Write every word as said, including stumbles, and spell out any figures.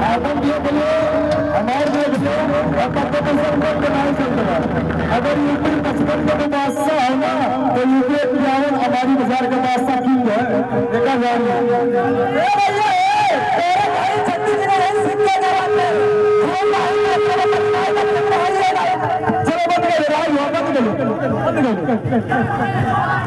आदम देख लो, हमार देख लो, और पचपन परसेंट के नहीं चल रहा। अगर यूपी पचपन का भी बादशाह है ना, तो यूपी इक्यावन हमारी बाजार का बादशाह क्यों है? देखा जाए। ए भैया, ए, तेरे भाई छत्तीस में है, सिक्के जवान में। हम भाई का तेरे भाई का भाई है ना। चलो बंद करो, भाई, बंद करो, बंद करो।